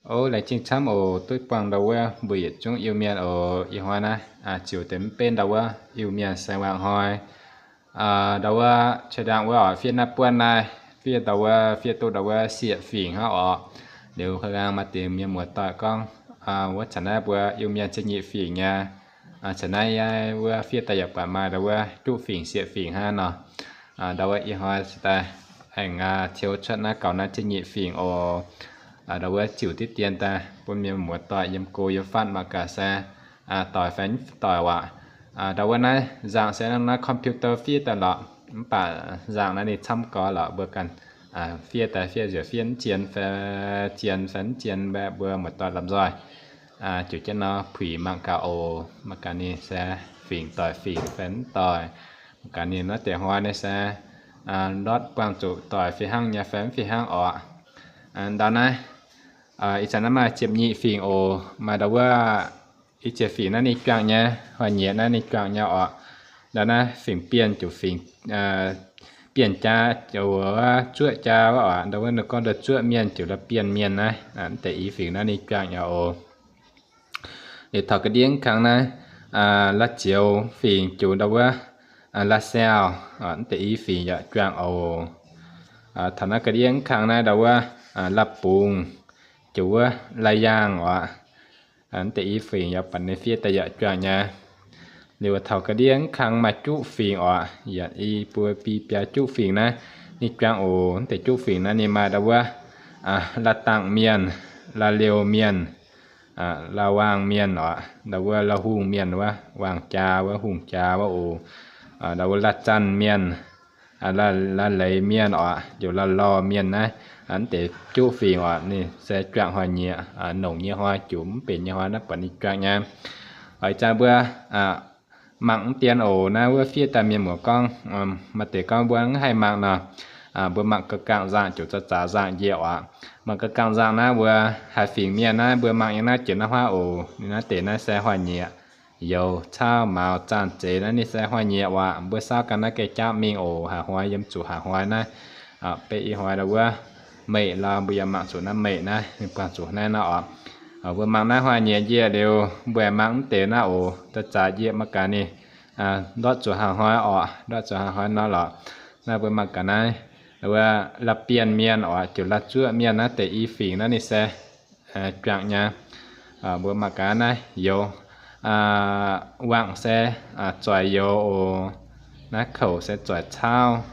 O, laengz zingh camv oc, duqv buangh ndau wuov mbuo yietc zungv Iu-Mienh oc. Ih hnoi naaiv ziouc deix mv benv ndau wuov Iu-Mienh sai waangc hnoi. Ndau wuov qiex ndaangc wuov oc, fiev naaiv buonv naaiv, fiev ndau wuov, fiev duqv ndau wuov sieqv fingx hnangv oc. Liuz haaix gaang maaih deix mienh muoz-doic gorngv, wuov caux naaiv mbuo Iu-Mienh ziepc nyeic fingx nyei. Caux naaiv yie wuov fiev daaih yaac buatc maaih ndau wuov juqv fingx sieqv fingx hnangv nor. Ndau wuov ih hnoi se daaih aengx tiux cuotv naaiv gaux naaiv ziepc nyeic fingx oc. Ndau wuov ziouc diqv dien daaih bun mienh muoz-doic yiem go yiem fatv mangc gaax se doic fai mv doic waac. Ndau wuov naaiv nzangc se naaiv computer fiev daaih lorqc, mv baac nzangc naaiv ninh camv gorx lorqc, mbuo ganh fiev daaih fiev nziex fiev mv zien fai zien fai mv zien mbaeqc mbuo muoz-doic lomh nzoih ziouc jienv nor puix mangc gaax oc. Mangc gaax ninh se fingx doic fingx fai mv doic. Mangc gaax ninh naaiv deix hnoi naaiv se ndortv buangh zuqc doic fih hnangv nyei fai mv fih hnangv oc. Ndau naaiv ih zanc naaiv maaih ziepc nyeic fingx oc. Maaih ndau wuov ih ziepc fingx naaiv ninh juangc nyei, hnoi-nyieqc naaiv ninh juangc nyei oc. Ndau naaiv fingx Bienh ziouc fingx Bienh jaa, ziouc wuov Zuoqv jaa wuov oc. Ndau wuov ninh gorngv ndau Zuoqv Mienh ziouc ndau Bienh Mienh naaiv, mv deix i fingx naaiv ninh juangc nyei oc. Liuz taux ga'ndiev kang naaiv, La'zioux fingx ziouc ndau wuov La'siaauh, mv deix i fingx yaac juangc oc. Taux naaiv ga'ndiev kang naaiv ndau wuov La'bungz ziouc wuov La'yaangh oc. Mv deix i fingx yaac baac ninh fiev daaih yaac juangc nyei. Liuz taux ga'ndiev kang maaih juqv fingx oc, yietc i buo bi biaa juqv fingx naaiv ninh juangc oc. Mv deix juqv fingx naaiv ninh maaih ndau wuov La'dangh Mienh, La'liouh Mienh, La'waangh Mienh oc, ndau wuov La'hungh Mienh wuov, Waangh jaa wuov, Hungh jaa wuov oc. Ndau wuov La'zanh Mienh, La'leiz Mienh oc, ziouc La'lorh Mienh naaiv. Mv deix juqv fingx oc, ninh se juangc hnoi-nyieqc, nongc nyei hnoi ziouc mv benx nyei hnoi naaiv buatc ninh juangc nyei. Ih zanc mbuo mangc mv dien oc. Naaiv wuov fiev daaih mienh muoz gorngv, maaih deix gorngv mbuo mv haih mangc nor, mbuo mangc ga'gangh nzangc ziouc za'zaac nzangc njiec oc. Mangc ga'gangh nzangc naaiv mbuo haaix fingx mienh naaiv mbuo mangc nyei naaiv jiex naaiv huaav oc. Ninh naaiv deix naaiv se hnoi-nyieqc, youz, caauv, mauz, zaanh, zeix naaiv ninh se hnoi-nyieqc oc. Mbuo saauv ganh naaiv geh jaapv mingh oc. Haaix hnoi yiem zuqc haaix hnoi naaiv. Beiv ih hnoi ndau wuov meih lorh mbuo yaac mangc zuqc naaiv meih naaiv ninh buangh zuqc naaiv nor oc. Mbuo mangc naaiv hnoi-nyieqc njiec liuz mbuo mangc mv deix naaiv oc, za'zaac njiec mangc gaax ninh ndortv zuqc haaix hnoi oc, ndortv zuqc haaix hnoi nor lorqc. Naaiv mbuo mangc gaax naaiv, wuov La'bienh Mienh oc, ziouc La'zuoqv Mienh naaiv deix i fingx naaiv ninh se juangc nyei. Mbuo mangc gaax naaiv youz, wangc se zoix youz oc. Naaiv kouc se zoix caauv,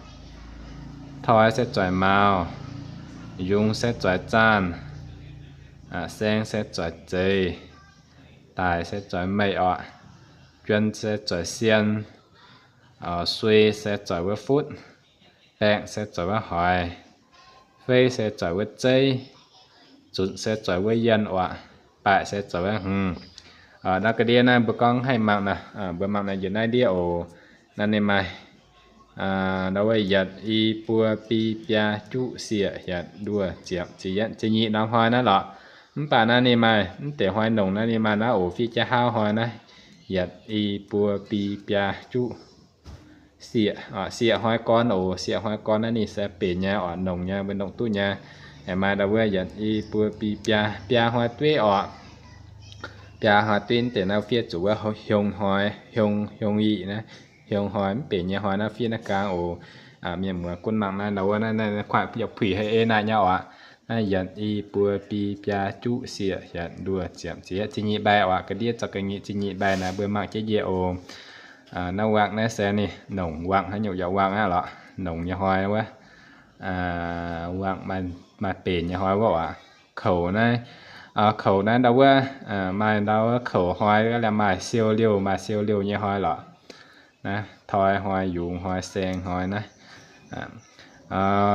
toi se zoix mauz, yungz se zoix zaanh, saeng se zoix zeix, daic se zoix meih oc, juon se zoix sien, sui se zoix wuov futv, baengh se zoix wuov hoix, feiv se zoix wuov zeiv, zunc se zoix wuov yienh oc, baaic se zoix wuov hmz. Naaiv ga'ndiev naaiv mbuo gorngv haih mangc nor, mbuo mangc naaiv njiec naaiv ndiev oc. Naaiv ninh maaih ndau wuov yietc, i, buo, bi, biaa, juqv, sieqc, hietc, nduoh, ziepc, ziepc yietv, ziepc nyeic norm hnoi naaiv lorqc. Mv baac naaiv ninh maaih mv deix hnoi nongc naaiv ninh maaih naaiv oc, fiev jienv hlauv hnoi naaiv, yietc, i, buo, bi, biaa, juqv, sieqv, sieqv hnoi gorn oc. Sieqv hnoi gorn naaiv ninh se benx nyei oc, nongc nyei, mbuo nongc duqv nyei. Aengx maaih ndau wuov yietc, i, buo, bi, biaa, biaa hnoi dueiv oc. Biaa hnoi dueiv mv deix naaiv fiev zuqc wuov hiong hnoi, hiong, hiong yic naaiv, hiong hnoi mv benx nyei hnoi naaiv fiev naaiv gaang oc. Mienh muoz gunv mangc naaiv ndau wuov naaiv, naaiv kuaaiv yaac puix haic ei naaiv nyei oc. Naaiv yietc, i, buo, bi, biaa, juqv, sieqc, hietc, nduoh, ziepc, ziepc yietv, ziepc nyeic mbaih oc. Ga'ndiev zorqv ga'nyiec ziepc nyeic mbaih naaiv mbuo mangc jienv njiec oc. Naaiv wangc naaiv se ninh nongc wangc hnangv nyungc yaac wangc aqv lorqc. Nongc nyei hnoi wuov, wangc maaih benx nyei hnoi wuov oc. Koux naaiv, koux naaiv ndau wuov maaih ndau wuov koux hnoi, maaih siou liouh, maaih siou liouh nyei hnoi lorqc. Naaiv toi hnoi, yungz hnoi, saeng hnoi naaiv.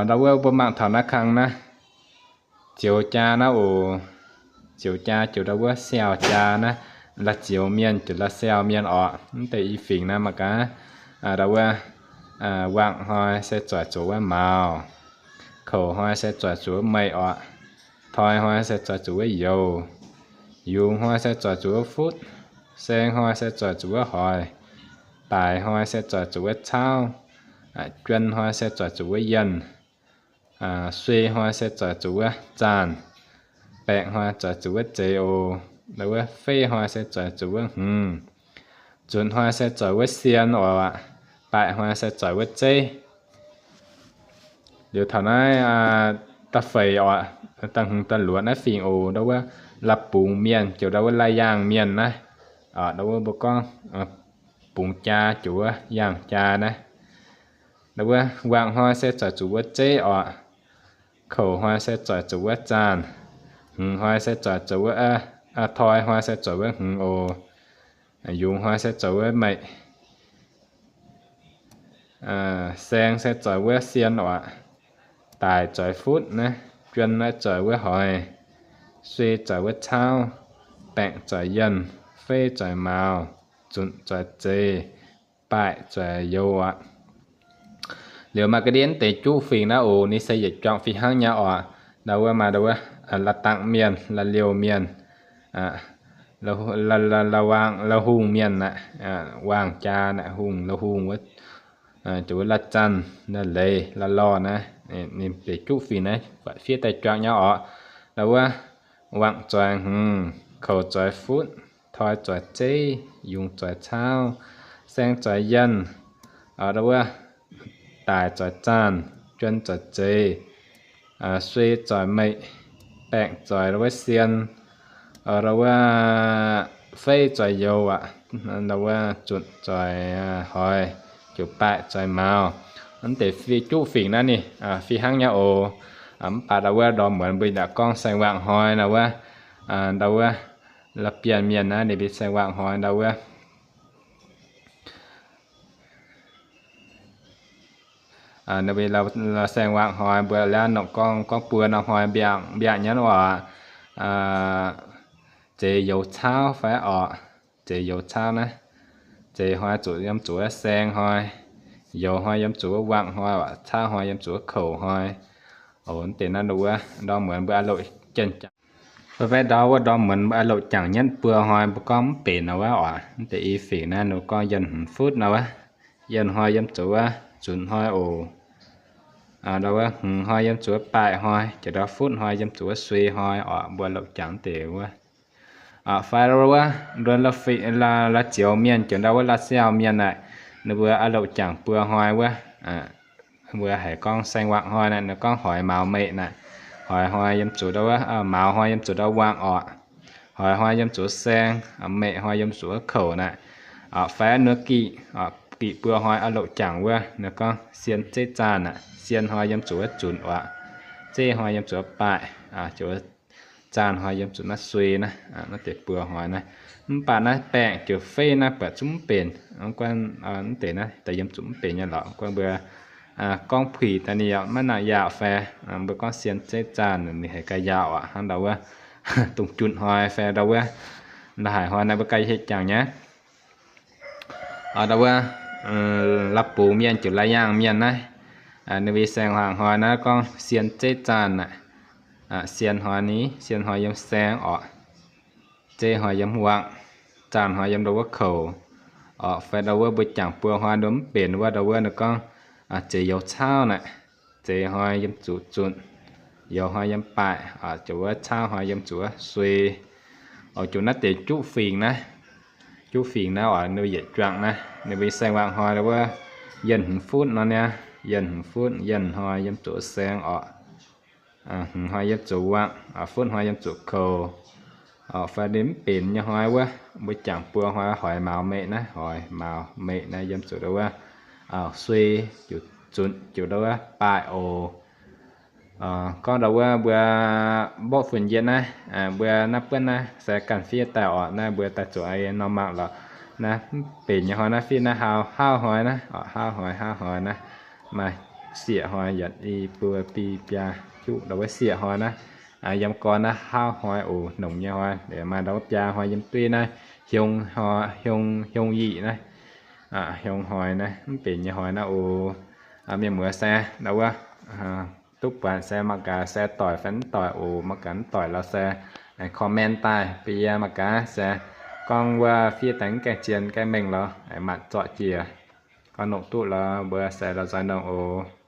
Ndau wuov mbuo mangc taux naaiv kang naaiv, zioux jaa naaiv oc. Zioux jaa ziouc ndau wuov siaauh jaa naaiv, la'zioux mienh ziouc la'siaauh mienh oc. Mv deix i fingx naaiv mangc gaax, ndau wuov wangc hnoi se zoic zuqc wuov mauz, koux hnoi se zoic zuqc wuov meih oc, toi hnoi se zoic zuqc wuov youz, yungz hnoi se zoic zuqc wuov futv, saeng hnoi se zoic zuqc wuov hoix, daic hnoi se zoic zuqc wuov caauv, juon hnoi se zoic zuqc wuov yienh, sui hnoi se zoic zuqc wuov zaanh, Baengc hnoi zoix zuqc wuov zeix oc. Ndau wuov feiv hnoi se zoix zuqc wuov hmz. Zunc hnoi se zoix wuov sien oc. Baaic hnoi se zoix wuov zeiv. Liuz taux naaiv da'feix oc, da'hmz da'luoqc naaiv fingx oc, ndau wuov la'bungx mienh ziouc ndau wuov la'yaangh mienh naaiv. Ndau wuov mbuo gorngv bungx jaa ziouc wuov yaangh jaa naaiv. Ndau wuov wangc hnoi se zoix zuqc wuov zeiv oc. Kouc hnoi se zoix zuqc wuov zaanh. Hmz hnoi se zoix zuqc wuov, toi hnoi se zoix wuov hmz oc. Yungz hnoi se zoix wuov meic. Saeng se zoix wuov sien oc. Daic zoix futv naaiv. Juon naaiv zoix wuov hoix. Suei zoix wuov cauv. Baengc zoix yienh. Feiv zoix mauz. Zunc zoix zeix. Baaih zoix youz aqv. Liuz maaih ga'ndiev deix juqv fingx naaiv oc, ninh se yietc juangc fih hnangv nyei oc. Ndau wuov maaih ndau wuov la'dangh mienh, la'liouh mienh, la'waangh, la'hungh mienh aqv, waangh jaa naaiv, hungh, la'hungh wuov, ziouc wuov la'zanc, la'leiz, la'lorh naaiv. Ninh deix juqv fingx naaiv fiev daaih juangc nyei oc. Ndau wuov wangc zoix hmz, kouc zoix futv, toi zoix zeiv, yungz zoix cauv, saeng zoix yienh, ndau wuov daic zoix zaanh, juon zoix zeix, suei zoix meic, baengc zoix ndau wuov sien, ndau wuov feiv zoix youz aqv, ndau wuov zunc zoix hoix, ziouc baaih zoix mauz. Mv deix fiev juqv fingx naaiv ninh fih hnangv nyei oc. Mv baac ndau wuov ndorm muonz mbuo yaac gorngv saeng-waangh hnoi ndau wuov, ndau wuov la'bienh mienh naaiv ninh mbuo saeng-waangh hnoi ndau wuov Ninh mbuo saeng-waangh hnoi mbuo laanh nongc gorngv, gorngv buo norm hnoi mbiaangc, mbiaangc nyei oc. Zeix youz cauv fai orqc, zeix youz cauv naaiv, zeix hnoi zuqc yiem zuqc wuov saeng hnoi, youz hnoi yiem zuqc wuov wangc hnoi oc, cauv hnoi yiem zuqc wuov kouc hnoi. Oc, mv deix naaiv wuov ndorm muonz mbuo a'loc jangx, fai ndau wuov ndorm muonz mbuo a'loc jangx nyietv buo hnoi mbuo gorngv mv benx nor wuov oc. Mv deix i fingx naaiv ninh gorngv yienh hmz futv nor wuov, yienh hnoi yiem zuqc wuov zunc hnoi oc. Ndau wuov hmz hnoi yiem zuqc wuov baaih hnoi, jiex ndau futv hnoi yiem zuqc wuov suei hnoi oc. Mbuo a'loc jangx deix wuov, fai ndau wuov nduon la'zioux mienh jiex ndau wuov la'siaauh mienh naaic, ninh mbuo a'loc jangx buo hnoi wuov. Mbuo haiz gorngv saeng-waangh hnoi naaic, ninh gorngv hoix mauz meih naaic, hoix hnoi yiem zuqc ndau wuov, mauz hnoi yiem zuqc ndau wangc oc. Hoix hnoi yiem zuqc wuov saeng, meih hnoi yiem zuqc wuov kouc naaic. Fai nduov giqc, giqc buo hnoi a'loc jangx wuov, ninh gorngv sien zeiv zaanh naaic, sien hnoi yiem zuqc wuov zunc oc. Zeiv hnoi yiem zuqc wuov baaih, zaanh hnoi yiem zuqc naaiv suei naaiv, naaiv deix buo hnoi naaiv. Mv baac naaiv baengc ziouc feiv naaiv buatc zungv mv benx. Mv deix naaiv daaih yiem zuqc mv benx nyei lorqc. Gorngv mbuo gorngv puix daaih ninh yaac maiv nangc yaauc fai, mbuo gorngv sien zeiv zaanh ninh haiz ga'yaauc aqv. Hnangv ndau wuov dongh junc hnoi fai ndau wuov la'haic hnoi naaiv mbuo ga'heiv jangx nyei. Ndau wuov la'bungx mienh ziouc la'yaangh mienh naaiv, ninh mbuo saeng-waangh hnoi naaiv gorngv sien zeiv zaanh naaic. Sien hnoi ni, sien hnoi yiem saeng oc. Zeiv hnoi yiem wangc, zaanh hnoi yiem ndau wuov kouc oc. Fai ndau wuov mbuo jangx buo hnoi nduov mv benx wuov, ndau wuov ninh gorngv zeix youz cauv naaic, zeix hnoi yiem zuqc zunc, youz hnoi yiem baaih, ziouc wuov cauv hnoi yiem zuqc wuov suei. Oc, ziouc naaiv deix juqv fingx naaiv, juqv fingx naaiv oc, ninh mbuo yietc juangc naaiv, ninh mbuo saeng-waangh hnoi ndau wuov yienh hmz futv nor niaa, yienh hmz futv, yienh hnoi yiem zuqc wuov saeng oc. Hmz hnoi yiem zuqc wangc, futv hnoi yiem zuqc kouc. Fai ninh mv benx nyei hnoi wuov, mbuo jangx buo hnoi hoix mauz meih naaiv, hoix mauz meih naaiv yiem zuqc ndau wuov suei, ziouc zunc, ziouc ndau wuov baaih oc. Gorngv ndau wuov mbuo mborqv funx yietv naaiv, mbuo naaiv buonv naaiv se ganh fiev daaih oc. Naaiv mbuo daaih zuqc norm mangc lorqc. Naaiv mv benx nyei hnoi naaiv fiev naaiv hauv, hauv hnoi naaiv, hauv hnoi, hauv hnoi naaiv. Maaih sieqv hnoi yietc, i, buo, biei, biaa, juqv, ndau wuov sieqv hnoi naaiv. Yiem gorn naaiv hauv hnoi oc, nongc nyei hnoi. Maaih ndau wuov biaa hnoi yiem dueiv naaiv, hiong, hiong yic naaiv, hiong hnoi naaiv, mv benx nyei hnoi naaiv oc. Mienh muoz se ndau wuov duqv buatc se mangc gaax se doic fai mv doic oc. Mangc gaax mv doic lorz se comment daaih bun yie mangc gaax se gorngv wuov fiev daaih mv gaengh zien gaengh mengh lorz manc zorqv jiex. Gorngv nongc duqv lorz mbuo se lorz nzoih nongc oc.